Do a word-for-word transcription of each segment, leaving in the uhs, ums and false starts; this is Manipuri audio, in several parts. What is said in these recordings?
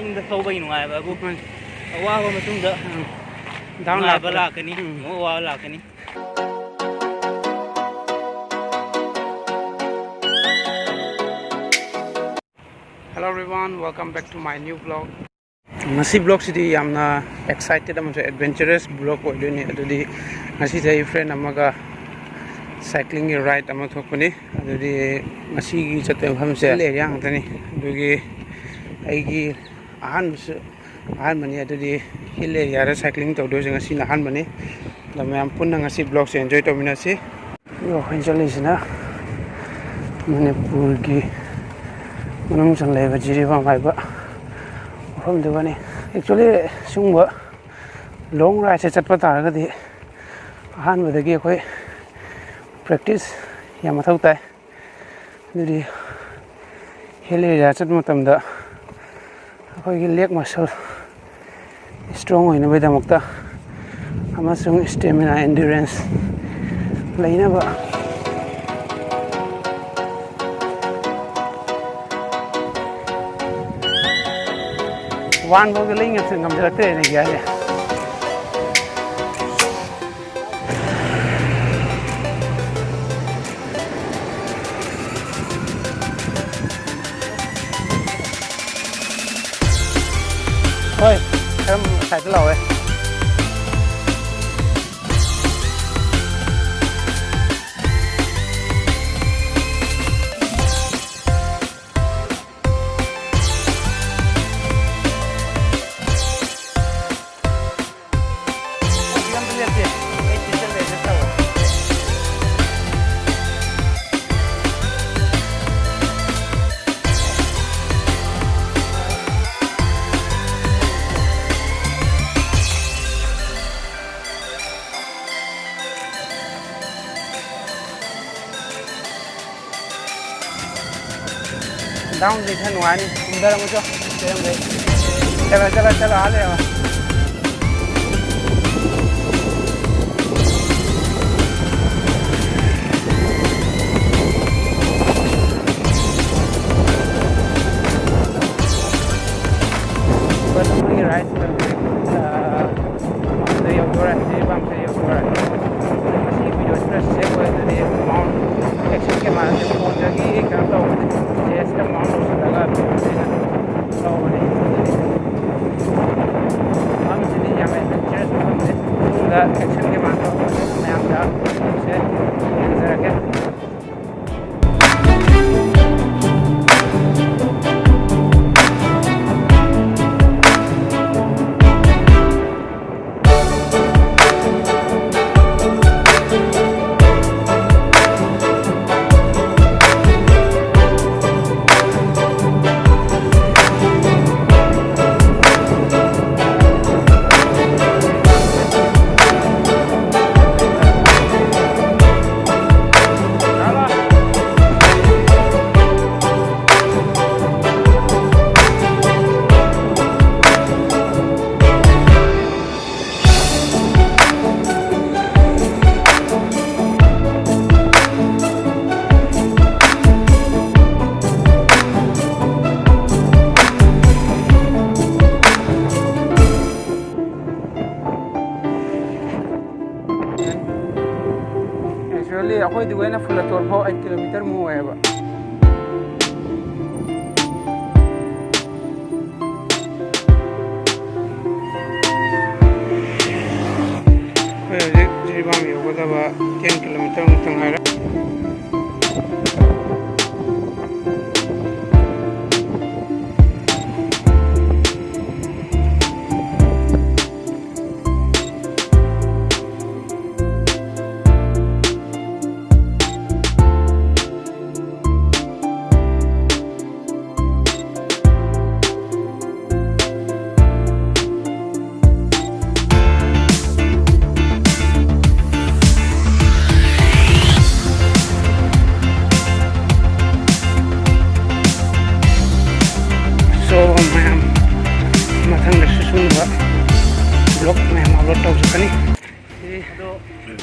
ꯃꯇꯨꯡꯗ ꯊꯧꯕꯒꯤ ꯅꯨꯡꯉꯥꯏꯕꯕꯨ꯫ ꯎꯝ꯫ ꯑꯋꯥꯕ ꯃꯇꯨꯡꯗ ꯎꯝ꯫ ꯗꯥꯎꯟ ꯅꯨꯡꯉꯥꯏꯕ ꯂꯥꯛꯄꯗ꯫ ꯂꯥꯛꯀꯅꯤ꯫ ꯎꯝ꯫ ꯑꯃꯨꯛ ꯑꯋꯥꯕ ꯂꯥꯛꯀꯅꯤ꯫ Hello everyone, welcome back to my new vlog. ꯉꯁꯤ vlogꯁꯤꯗꯤ ꯌꯥꯝꯅ excited ꯑꯃꯁꯨꯡ adventurous vlog ꯑꯣꯏꯗꯣꯏꯅꯤ꯫ ꯑꯗꯨꯗꯤ ꯉꯁꯤꯁꯦ ꯑꯩ friend ꯑꯃꯒ cyclingꯒꯤ ride ꯑꯃ ꯊꯣꯛꯄꯅꯤ꯫ ꯑꯗꯨꯗꯤ ꯉꯁꯤꯒꯤ ꯆꯠꯇꯣꯏ ꯃꯐꯝꯁꯦ hill area ꯉꯥꯛꯇꯅꯤ꯫ ꯑꯗꯨꯒꯤ ꯑꯩꯒꯤ ꯑꯍꯥꯟꯕꯁꯨ ꯑꯍꯥꯟꯕꯅꯤ꯫ ꯑꯗꯨꯗꯤ hill areaꯗ cycling ꯇꯧꯗꯣꯏꯁꯦ ꯉꯁꯤꯅ ꯑꯍꯥꯟꯕꯅꯤ꯫ ꯑꯗꯣ ꯃꯌꯥꯝ ꯄꯨꯟꯅ ꯉꯁꯤ vlogꯁꯦ enjoy ꯇꯧꯃꯤꯟꯅꯁꯤ꯫ ꯑꯗꯣ ꯑꯩꯈꯣꯏꯅ ꯆꯠꯂꯤꯁꯤꯅ ꯃꯅꯤꯄꯨꯔꯒꯤ ꯃꯅꯨꯡ ꯆꯜꯂꯛꯏꯕ ꯖꯤꯔꯤꯕꯥꯝ ꯍꯥꯏꯕ ꯃꯐꯝꯗꯨꯒꯅꯤ꯫ Actually ꯁꯤꯒꯨꯝꯕ long rideꯁꯦ ꯆꯠꯄ ꯇꯥꯔꯒꯗꯤ ꯑꯍꯥꯟꯕꯗꯒꯤ ꯑꯩꯈꯣꯏ practice ꯌꯥꯝ ꯃꯊꯧ ꯇꯥꯏ꯫ ꯑꯗꯨꯗꯤ hill area ꯆꯠꯄ ꯃꯇꯝꯗ ꯑꯩꯈꯣꯏꯒꯤ leg muscle strong ꯑꯣꯏꯅꯕꯒꯤꯗꯃꯛꯇ ꯑꯃꯁꯨꯡ stamina, endurance ꯂꯩꯅꯕ꯫ ꯋꯥꯟ ꯐꯥꯎꯗ ꯂꯩ ꯉꯝꯁ-, ꯉꯝꯖꯔꯛꯇ꯭ꯔꯦꯅꯦ ꯒꯤꯌꯥꯔꯁꯦ꯫ ꯍꯣꯏ, ꯈꯔ ꯁꯥꯏꯗ ꯂꯥꯎꯋꯦ꯫ Downꯗꯤ ꯈꯔ ꯅꯨꯡꯉꯥꯏꯅꯤ꯫ ꯀꯨꯝꯊꯔꯝꯃꯨ ꯆꯣ꯫ ꯆꯦꯟꯈ꯭ꯔꯦ꯫ ꯆꯠꯂꯣ, ꯆꯠꯂꯣ, ꯆꯠꯂꯣ, ꯑꯥ ꯂꯩꯔꯝꯃꯣ꯫ ꯔꯥꯏꯠ ꯃꯥꯎꯟꯗ ꯌꯧꯗꯣꯔꯦ, ꯖꯤꯔꯤꯕꯥꯝꯁꯦ ꯌꯧꯗꯣꯔꯦ꯫ ꯃꯁꯤꯒꯤ ꯚꯤꯗꯤꯑꯣꯁꯤ ꯈꯔ ꯁꯦꯐ ꯑꯣꯏ꯫ ꯑꯗꯨꯗꯤ ꯃꯥꯎꯟ ꯑꯦꯛꯁꯟꯒꯤ ꯃꯥꯔꯛꯁꯦ ꯐꯣꯟꯗꯒꯤ ꯀꯩꯅꯣ ꯇꯧꯕꯅꯦ, ꯖꯤ ꯑꯦꯁꯇ ꯃꯥꯎꯟ ꯇꯧꯁꯤꯜꯂꯒ ꯚꯤꯗꯤꯑꯣꯁꯦ ꯑꯩꯅ ꯇꯧꯕꯅꯦ꯫ ꯃꯐꯝꯁꯤꯗꯤ ꯌꯥꯝꯅ ꯑꯦꯗꯚꯦꯟꯆꯔꯁ ꯃꯐꯝꯅꯤ꯫ ꯃꯅꯨꯡꯗ ꯑꯦꯛꯁꯟꯒꯤ ꯃꯥꯔꯛꯇꯣ ꯃꯌꯥꯝꯗ ꯎꯠꯁꯦ, ꯌꯦꯡꯖꯔꯒꯦ꯫ Actually, ꯑꯩꯈꯣꯏꯗꯨꯒ ꯑꯩꯅ ꯐꯨꯂꯇꯣꯔ ꯐꯥꯎ ꯑꯩꯠ ꯀꯤꯂꯣꯃꯤꯇꯔ ꯃꯨꯛ ꯑꯣꯏꯌꯦꯕ꯫ ꯑꯩꯈꯣꯏ ꯍꯧꯖꯤꯛ ꯖꯤꯔꯤꯕꯥꯝ ꯌꯧꯒꯗꯕ ꯇꯦꯟ ꯀꯤꯂꯣꯃꯤꯇꯔ ꯃꯨꯛꯇ ꯉꯥꯏꯔꯦ꯫ So, ꯃꯌꯥꯝ, ꯃꯊꯪꯗꯁꯨ ꯁꯤꯒꯨꯝꯕ vlog ꯃꯌꯥꯝ upload ꯇꯧꯖꯔꯛꯀꯅꯤ꯫ ꯑꯗꯣ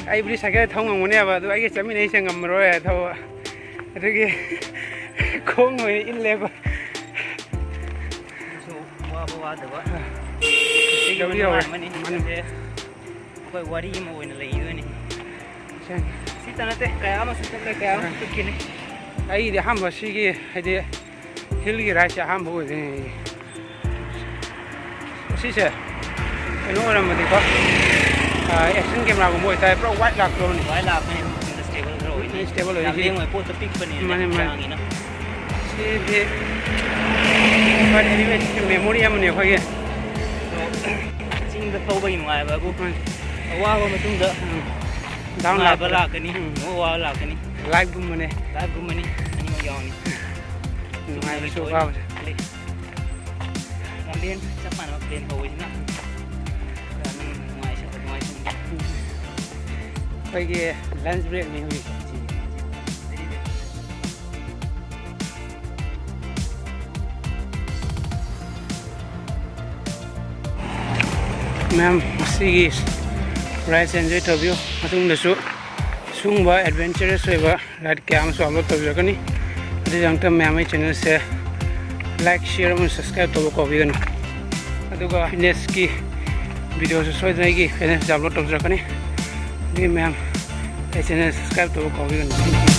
ꯑꯩꯕꯨꯗꯤ ꯁꯥꯏꯀꯜ ꯊꯧ ꯉꯝꯒꯅꯦꯕ, ꯑꯗꯣ ꯑꯩꯒ ꯆꯠꯃꯤꯟꯅꯩꯁꯦ ꯉꯝꯃꯔꯣꯏ ꯊꯧꯕ, ꯑꯗꯨꯒꯤ ꯈꯣꯡ ꯑꯣꯏꯅ ꯏꯜꯂꯦꯕ꯫ ꯋꯥꯕ ꯋꯥꯗꯕ꯫ ꯁꯤꯒꯤ ꯌꯧꯗꯤ ꯃꯅꯨꯡ ꯌꯧꯔꯦ꯫ ꯑꯃꯅꯤ꯫ ꯃꯅꯨꯡ꯫ ꯑꯩꯈꯣꯏ ꯋꯥꯔꯤ ꯑꯃ ꯑꯣꯏꯅ ꯂꯩꯗꯣꯏꯅꯤ꯫ ꯁꯦꯡ꯫ ꯁꯤꯇ ꯅꯠꯇꯦ, ꯀꯌꯥ ꯑꯃꯁꯨ ꯆꯠꯈ꯭ꯔꯦ, ꯀꯌꯥ ꯑꯃꯁꯨ ꯆꯠꯈꯤꯅꯤ꯫ ꯑꯩꯗꯤ ꯑꯍꯥꯟꯕ ꯁꯤꯒꯤ ꯍꯥꯏꯗꯤ ꯍꯤꯜꯒꯤ ꯔꯥꯏꯗꯁꯦ ꯑꯍꯥꯟꯕ ꯑꯣꯏꯗꯣꯏꯅꯦ꯫ ꯁꯤꯁꯦ ꯀꯩꯅꯣ ꯑꯣꯏꯔꯝꯃꯗꯤꯀꯣ, ꯑꯦꯛꯁꯟ ꯀꯦꯃꯦꯔꯥꯒꯨꯝꯕ ꯑꯣꯏꯇꯥꯔꯦ ꯄꯨꯔꯥ ꯋꯥꯏꯠ ꯂꯥꯛꯇ꯭ꯔꯣꯅꯤ꯫ ꯋꯥꯏꯠ ꯂꯥꯛꯄꯅꯦ, ꯁ꯭ꯇꯦꯕꯜ ꯈꯔ ꯑꯣꯏꯅꯤ꯫ ꯁ꯭ꯇꯦꯕꯜ ꯑꯣꯏꯅꯤ ꯌꯥꯝ ꯁꯤꯗꯤ꯫ ꯂꯦꯡꯉꯣꯏ, ꯄꯣꯠꯇꯣ ꯄꯤꯛꯄꯅꯤꯅ ꯃꯥꯅꯦ, ꯃꯥꯅꯦ꯫ ꯆꯥꯡꯉꯤꯅ꯫ ꯁꯤꯗꯤ ꯐꯔꯦ, ꯑꯗꯨꯒ ꯁꯤꯒꯤ ꯃꯦꯃꯣꯔꯤ ꯑꯃꯅꯦ ꯑꯩꯈꯣꯏꯒꯤ꯫ ꯆꯤꯡꯗ ꯊꯧꯕꯒꯤ ꯅꯨꯡꯉꯥꯏꯕ ꯍꯥꯏꯕꯨ ꯎꯝ꯫ ꯑꯋꯥꯕ ꯃꯇꯨꯡꯗ ꯎꯝ꯫ ꯗꯥꯎꯟ ꯅꯨꯡꯉꯥꯏꯕ ꯂꯥꯛꯄꯗ꯫ ꯂꯥꯛꯀꯅꯤ, ꯎꯝ꯫ ꯑꯃꯨꯛ ꯑꯋꯥꯕ ꯂꯥꯛꯀꯅꯤ꯫ ꯂꯥꯏꯐꯀꯨꯝꯕꯅꯦ꯫ ꯂꯥꯏꯐꯀꯨꯝꯕꯅꯤ, ꯑꯅꯤꯃꯛ ꯌꯥꯎꯅꯤ꯫ ꯅꯨꯡꯉꯥꯏꯕꯁꯨ ꯆꯤꯡꯗꯒꯤ ꯑꯋꯥꯕꯁꯨ꯫ ꯊꯣꯛꯑꯦ꯫ ꯂꯝꯕꯦꯟ ꯆꯞ ꯃꯥꯟꯅꯕ ꯄ꯭ꯂꯦꯟ ꯀꯧꯕꯁꯤꯅ ꯈꯔ ꯅꯨꯡꯉꯥꯏ-, ꯅꯨꯡꯉꯥꯏ-, ꯑꯩꯈꯣꯏꯒꯤ ꯂꯟꯆ ꯕ꯭ꯔꯦꯛꯅꯤ ꯍꯧꯖꯤꯛ꯫ ꯃꯌꯥꯝ ꯃꯁꯤꯒꯤ ꯔꯥꯏꯗꯁꯦ ꯑꯦꯟꯖꯣꯏ ꯇꯧꯕꯤꯌꯨ꯫ ꯃꯇꯨꯡꯗꯁꯨ ꯁꯤꯒꯨꯝꯕ ꯑꯦꯗꯚꯦꯟꯆꯔꯁ ꯑꯣꯏꯕ ꯔꯥꯏꯗ ꯀꯌꯥ ꯑꯃꯁꯨ ꯑꯞꯂꯣꯗ ꯇꯧꯖꯔꯛꯀꯅꯤ꯫ ꯑꯗꯨꯒꯤꯗꯃꯛꯇ ꯃꯌꯥꯝ ꯑꯩ ꯆꯦꯅꯦꯜꯁꯦ ꯂꯥꯏꯛ, ꯁꯤꯌꯔ ꯑꯃꯁꯨꯡ ꯁꯕꯁꯀ꯭ꯔꯥꯏꯕ ꯇꯧꯕ ꯀꯥꯎꯕꯤꯒꯅꯨ꯫ ꯑꯗꯨꯒ ꯐꯤꯠꯅꯦꯁꯀꯤ ꯚꯤꯗꯤꯑꯣꯁꯨ ꯁꯣꯏꯗꯅ ꯑꯩꯒꯤ ꯐꯤꯠꯅꯦꯁ ꯑꯞꯂꯣꯗ ꯇꯧꯖꯔꯛꯀꯅꯤ꯫ ꯑꯗꯨꯒꯤ ꯃꯌꯥꯝ ꯑꯩ ꯆꯦꯅꯦꯜ ꯁꯕꯁꯀ꯭ꯔꯥꯏꯕ ꯇꯧꯕ ꯀꯥꯎꯕꯤꯒꯅꯨ꯫